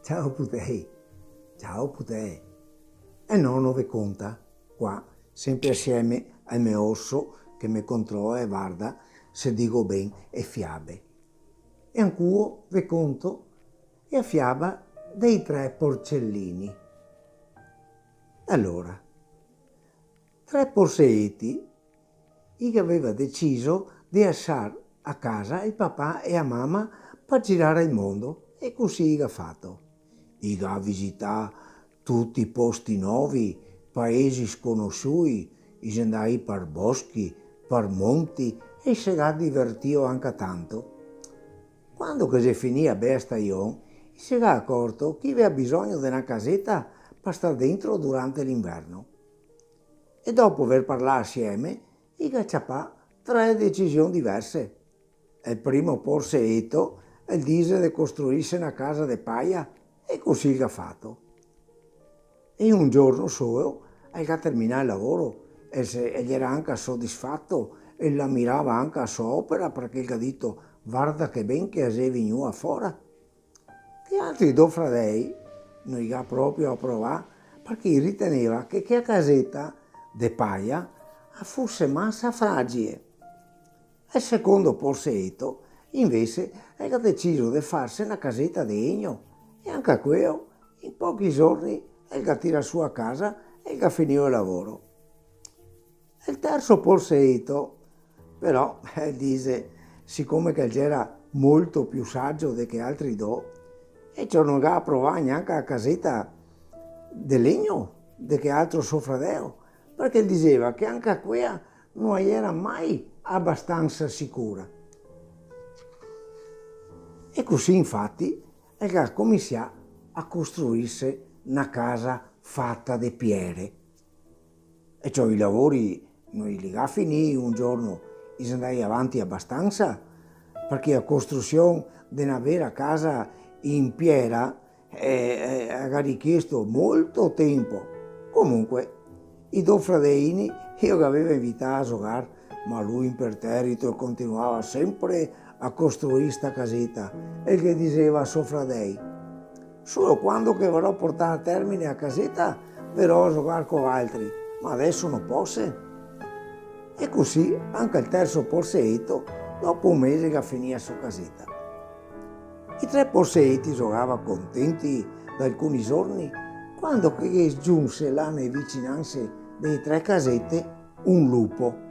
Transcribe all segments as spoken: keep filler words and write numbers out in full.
Ciao putei, ciao putei. E nono ve conta, qua, senpre asieme al me orso che me controla e varda se digo ben e fiabe. E ancuo ve conto e a fiaba dei tre porcelini. Alora, tre porseeti i gaveva deciso de asar a casa el papà e a mama par girar el mondo, e cusì i ga fato. I ga visità tuti i posti novi, paesi sconosui, i xe ndai par boschi, par monti, e i se ga divertìo anca tanto. Quando che xe finì a bea stajon, i se ga acorto che i gavea bisogno de na caseta par star dentro durante l'inverno. E dopo aver parlà asieme, i ga ciapà tre decision diverse. El primo porseeto el dise de costruirse na casa de paia, e cusì el ga fato. E un giorno solo el ga terminà el lavoro, e se, el gera anca sodisfato, e l'amirava anca a so opera, parché el ga dito: "Varda che ben che a xe vegnua fora." Che altri do fradei no i ga proprio aprovà, parché i riteneva che chea caseta de paia a fuse masa fragie. El secondo porseeto, invese, el ga deciso de farse na caseta de legno, e anca queo, in pochi giorni, el ga tirà su a casa e el ga finìo el lavoro. El terso porseeto, però, el dise, sicome che el gera molto più sagio de che altri do, e ciò no ga aprovà gnanca a caseta de legno de che altro so fradeo, parché el diseva che anca quea no a gera mai abastansa sicura. E cusì, infati, el ga cominsià a costruirse na casa fata de piere. E ciò, i lavori no i li ga finì un giorno, i xe ndai avanti abastansa, parché a costrusion de na vera casa in piera, eh, eh, a ga richiesto molto tempo. Comunque, i do fradeini i lo gaveva invità a zogar, ma lu imperterito el continuava senpre a costruir sta caseta, e el ghe diseva a so fradei: "Solo quando che varò portà a termine a caseta, verò a zogar co valtri, ma deso no poso." E cusì anca el terso porseeto, dopo un mese, ga finì a so caseta. I tre porseeti zogava contenti da alcuni giorni, quando che ghe giunse là ne vicinanse dee tre casete un lupo.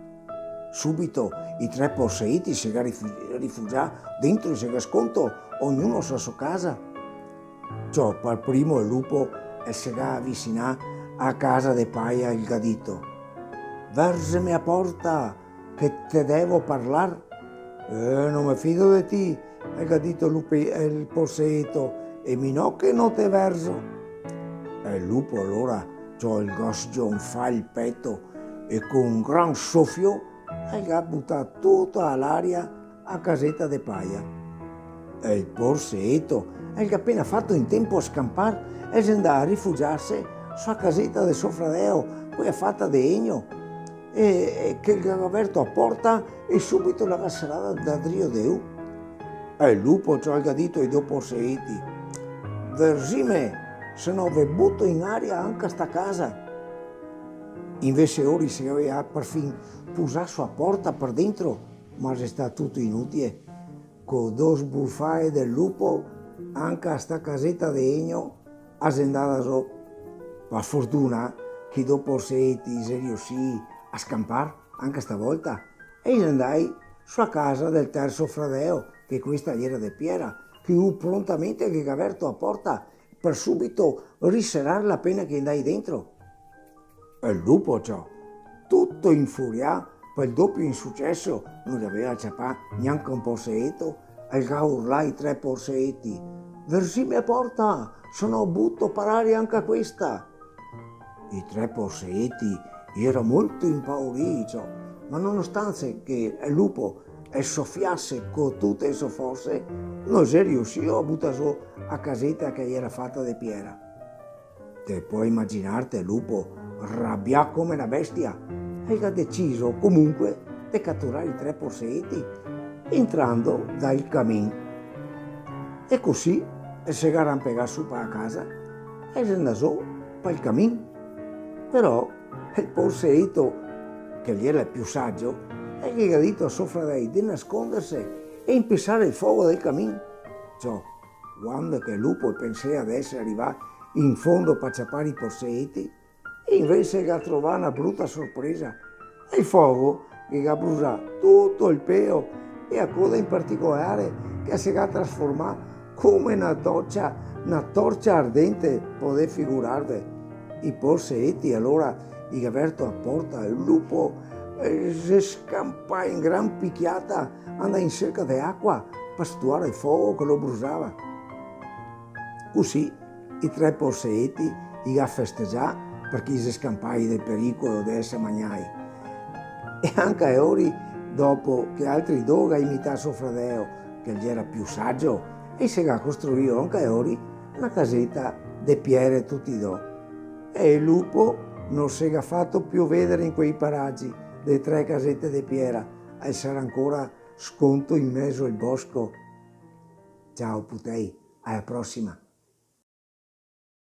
Subito i tre porseeti se ga rifu-, rifugià dentro, i se ga sconto, ognuno sa so casa. Ciò, par primo el lupo el se ga avisinà a casa de paia, el ga dito: "Verzeme a porta, che te devo parlar." "Eh, no me fido de ti," el ga dito el lupe-, el porseeto, "e mi no che no te verzo." E el lupo alora, ciò, el ga sgionfà el peto e co un gran sofio el ga butà tuta a l'aria a caseta de paia. E el porseeto el ga pena fato in tempo a scanpar, e xe ndà a rifugiarse so a caseta de so fradeo, quea fata de legno, e, e che el ga verto a porta e subito la ga serada da drio de lu. E el lupo, ciò, el ga dito ai do porseeti: "Verzime, se no ve buto in aria anca sta casa." Invese lori se gavea parfin pusà so a porta par dentro, ma xe stà tuto inutile. Co do sbufae del lupo, anca sta caseta de legno a xe ndada zo. Par fortuna che i do porseeti xe riusii a scanpar anca sta volta, e i xe ndai so a casa del terso fradeo, che questa gera de piera, che lu prontamente el ghe ga verto a porta par subito riserarla apena che i xe ndai dentro. E el lupo, ciò, tuto infurià par el dopio insuceso, no gaveva ciapà gnanca un porseeto, el ga urlà ai tre porseeti: "Verzime a porta, se no buto par aria anca questa!" I tre porseeti i gera molto inpaurii, ciò, ma nonostante che el lupo el sofiase co tute e so forse, no xe riusìo a butar zo a caseta che gera fata de piera. Te pol imaginarte el lupo rabià come na bestia, e el ga deciso comunque de caturar i tre porseeti, intrando dal camin. E cusì el se ga rampegà su pa a casa e el xe ndà zo pal camin. Però el porseeto, che el gera el più sagio, el ghe ga dito a so fradei de nasconderse e inpisare el fogo del camin. Ciò, quando che el lupo el pensea de esare rivà in fondo pa ciapare i porseeti, invese el ga trovà na bruta sorpresa. El fogo ghe ga brusà tuto el peo e a coda in particolare, che se ga trasformà come na tocia, na torcia ardente, podè figurarve. I porseeti alora i ga verto a porta, el lupo, eh, xe scampà in gran pichiata, andà in serca de acua pa stuare el fogo che lo brusava. Cusì i tre porseeti i ga festegià parché i xe scampai del pericolo de esare magnai. E anca eori, dopo che altri do ga imità so fradeo, che el gera più sagio, i se ga costruìo anca eori na caseta de piere tuti do. E el lupo no se ga fato più vedare in quei paragi de tre casete de piera, e sarà ancora sconto in mezo al bosco. Ciao putei, a la prosima.